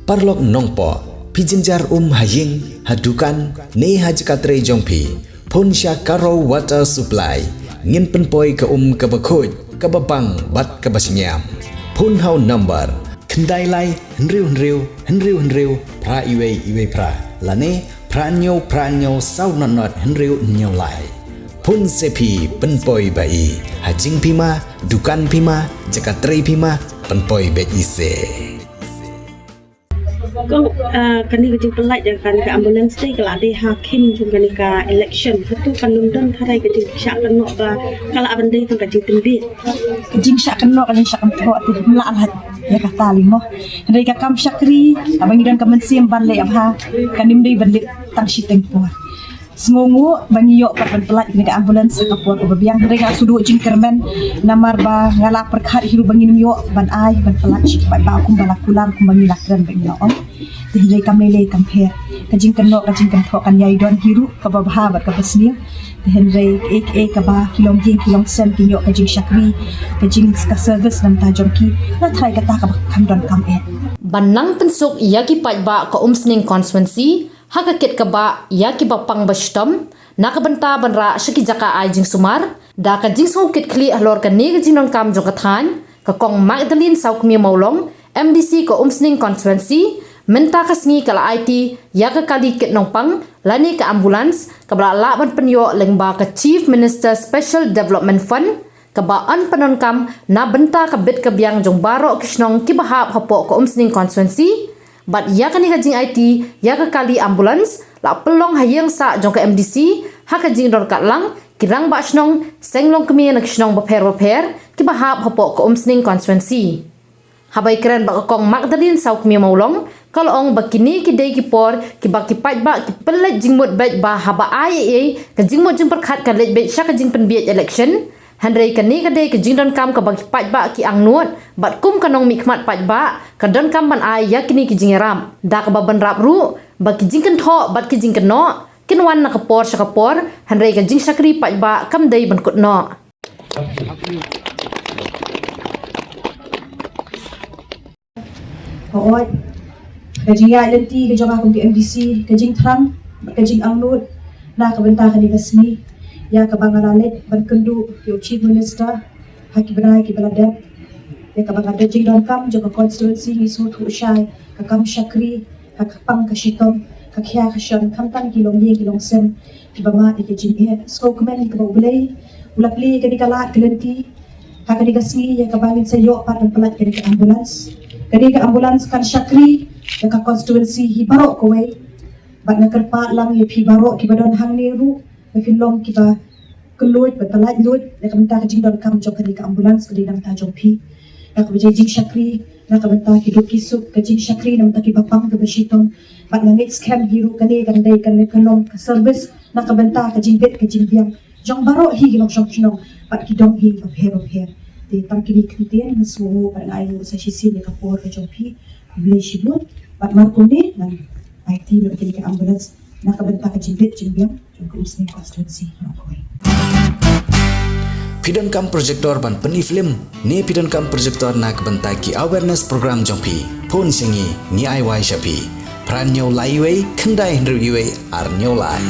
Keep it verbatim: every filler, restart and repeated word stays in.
Paralok nongpoh, phi jynjar um ha ïing, ha dukan, ne ha jaka trei jong phi, phone sha Karo Water Supply. Ngin pynpoi ka um kaba khuid, kaba bang bad kaba shngiam. Phone ha u number khyndai lai hynriew hynriew hynriew hynriew phra iwei iwei phra, lane phra hynñiew phra hynñiew saw nod nod hynriew hynñiew lai. Phone se phi, pynpoi ba i. Ha jingphi ma, dukan phi ma, jaka trei phi ma, pynpoi beit i se. Kong, ah, kane ka jingpyllait ïa kane ka ambulance te ka la dei ha khim jong kane ka election. Hato kan ym don tharai ka jingshah kynnoh ba ka lah ban dei tang ka jingtynbiej? Ka jingshah kynnoh, ka jingshah kynthoh te ym lah lait ïa kata lei mo. Hynrei ka kam shakri, haba ngi don ka mynsiem ban leh bha, kan ym dei ban leh tang shiteng por. Sngewnguh ba ngi ïoh pat ban pyllait kane ka ambulance ha ka por kaba biang, hynrei nga shu duh jingkyrmen namar ba nga la pyrkhat hi ruh ba ngin ym ïoh ban ai ban pyllait sha ki paidbah kumba la kular, kumba ngi la kren ba ngi la ong. Te hynrei kam lei lei kam pher. Ka jingkynnoh ka jingkynthoh kan ïai don hi ruh, kaba bha bad kaba sniew. Te hynrei kaei kaei kaba ki longïing ki longsem kin ïoh ka jingshakri, ka jing, ka service na bynta jong ki, nga tharai kata kaba kham donkam eh. Ban nang pynsuk ïa ki paidbah ka Umsning constituency ha ka kit kaba ïa kiba pang ba shitom na ka bynta ban rah sha ki jaka ai jingsumar. Da ka jingsngewkitkhlieh halor kane ka jingdonkam jong ka thaiñ, ka Kong Magdalene Sawkmie Mawlong, M D C ka Umsning constituency, mynta ka sngi ka la aiti ïa ka kali kit nongpang lane ka ambulance kaba la lah ban pynïoh lyngba ka Chief Minister Special Development Fund, kaba yn pyndonkam na bynta ka bit ka biang jong baroh ki shnong kiba hap hapoh ka Umsning constituency. Bad ïa kane ka jingaiti ïa ka kali ambulance la pynlong ha ïing sah jong ka M D C ha ka jingdon katlang ki rangbah shnong, seng longkmie na ki shnong bapher bapher kiba hap hapoh ka Umsning constituency. Haba ïakren bad ka Kong Magdalene Sawkmie Mawlong, ka la ong ba kine ki dei ki por kiba ki paidbah ki pynleit jingmut beit ba haba ai ei ei, ka jingmut jingpyrkhat ka leit beit sha ka jingpynbiej election. Hynrei kane ka dei ka jingdonkam kaba ki paidbah ki angnud, bad kum ka nongmihkhmat paidbah ka donkam ban ai ïa kine ki jingïarap. Da kaba bynrap ruh ba ki jingkynthoh bad ki jingkynnoh kin wan na ka por sha ka por, hynrei ka jingshakri paidbah kam dei ban kut noh. Hooid, ka jingïaid lynti ka jong nga kum ka M D C, ka jingthrang, ka jingangnud na ka bynta kane ka sngi, ïa kaba nga la leit ban kynduh ïa u Chief Minister ha ki bnai kiba la dep, ïa kaba nga don jingdonkam jong ka constituency, ngi sngewthuh shai ka kam shakri, ka pang ka shitom, ka khia ka shon, khamtam ki longïing ki longsem kiba mad ïa ka jingeh. Sngewkmen kaba U Blei u la plie kane ka lad ka lynti ha kane ka sngi, ïa kaba ngin sa ïoh pat ban pyllait kane ka ambulance. Kane ka ambulance kan shakri ïa ka constituency hi baroh kawei. Bad nga kyrpad lang ïa phi baroh kiba don hangne ruh, ba phin long kiba kylluid bad pyllait luid na ka bynta ka jingdonkam jong kane ka ambulance, ka dei na ka bynta jong phi. Na ka bynta jingshakri na ka bynta ki duk ki suk, ka jingshakri na ka bynta kiba pang kiba shitom. Bad nga ngeit skhem hi ruh kane kan dei, kan dei ka long ka service na ka bynta ka jingbit ka jingbiang jong baroh hi ki nongshong shnong bad ki dong hi bapher bapher. Te tang kine ki ktien, nga sngewnguh bad nga ai nguh sa shisien ïa ka por ka jong phi. Khublei shibun. Bad mar kumne ngan aiti noh ïa kane ka ambulance na ka bynta ka jingbit jingbiang jong ka Umsning constituency. Phi donkam projector ban pyni film ne phi donkam projector na ka bynta ki awareness program jong phi? Phone sha ngi, ngi ai wai sha phi. Phra hynñiew lai iwei, khyndai hynriew iwei, ar hynñiew lai.